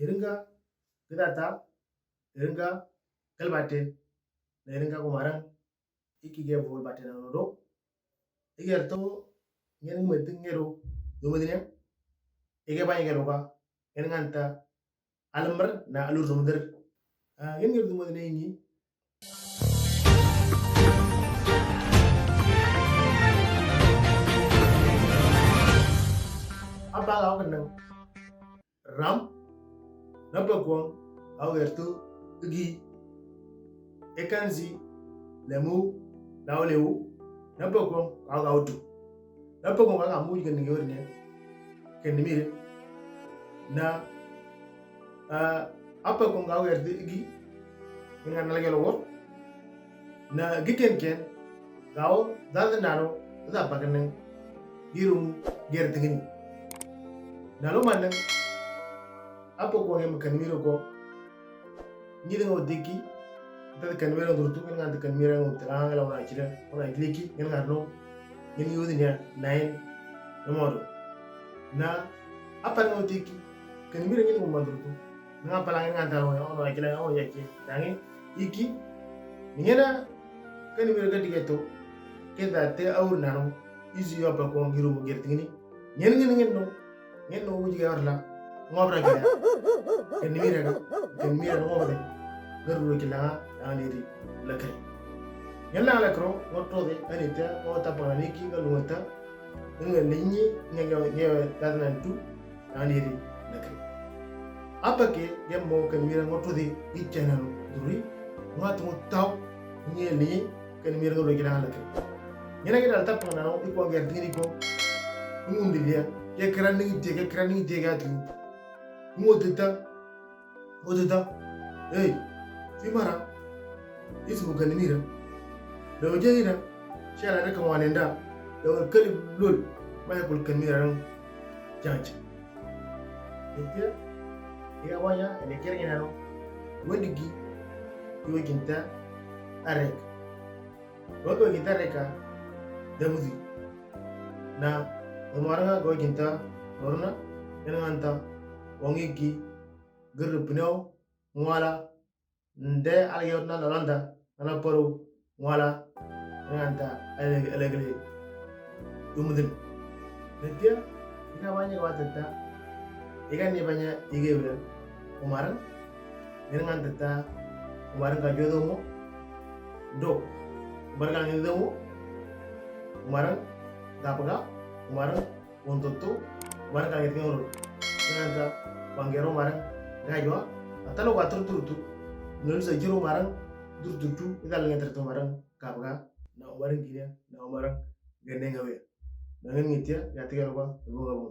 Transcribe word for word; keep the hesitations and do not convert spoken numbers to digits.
Eringa kida ta, eringa kalbate, na eringa kumarang, iki ge bol bate na ro. Iger to ngen meting ngero, dumadine. Ige ba ngero ka, ngen nganta almer na alur dumadir. Ah, ngen ngero dumadine ingi. Apa kau kenang? Ram, na pakwang, au gertu, igi, ekanzi, lemu, lauleu, na pakwang, au gautu. Na pakwang, au amu ikan nigi orne, ken mire. Na, ah, apa kwang, au gertu, igi, ngan lagi logor. Na giken ken, gao, dad naro, da pakaneng, girum, ger tingini. Nalo maneng, apa ko ngem kanmiro ko, ngi dengo diki, tad kanmiro durtu, ngan tad kanmiro ngo tanga la ona chira, ona gliki, ngan ngarno, ngan yudi nya, nine, nomoro. Na, apa ngo diki, kanmiro ngi ngo mandurtu, nga palangi nga talo, ona chira, ona yaki, tangi, iki, ningena, kanmiro ka diketo, keda te aur nano, izi yo apa ko ngiru mo ger tingini, ngen ngen ngen no, ngen no uji ga orla, ngobra gila, kanmiro ka, kanmiro no ngobra, garu gila, tangi di, lakre. Ngen la lakro, ngotro de, anita, ngota panganiki, ngalungata, ngen lenyi, ngen ngen tadnan tu, Naniri lakre. Apa ke, ya mo kanmiro ngo tudi i channel duri, nga tu tau, nye li, kanmiro ngo lagi lakre. Nyena ke dal tap na no, iko ger diri ko, ngundi dia, ke krani dia, ke krani dia ga tu. Ngo tita, ngo tita. Hey, si mara, is mo kanmiro. Lo jahira, shala reka wanenda, lo kali lul, maya kul kanmiro, jancha. Ete, iga wanya, ele kere nano, wendigi, iwe jinta, arek. Wago jinta reka, damuzi. Na, umaranga go jinta, noruna, enanganta, wangigi, gurru pinau, ngwala, nde alge na lalanda, nana paru, ngwala, enanganta, ele, ele, ele, umudin. Netia, ika banya kwa teta, ika ni banya ige bela, umarang, ngan teta, umarang ka jodo mo, do, umarang ka ngi do mo, umarang, dapaga, umarang, untutu, umarang ka ngi ngoro, ngan ta, bangero umarang, gajwa, atalo kwa tur tur tu, nul sa jiro umarang, tur tur tu, ita lengan ter tu umarang, kapga, na umarang kini, na umarang, gandeng awe. Dengan ngitia, ya tiga lupa, lupa kamu.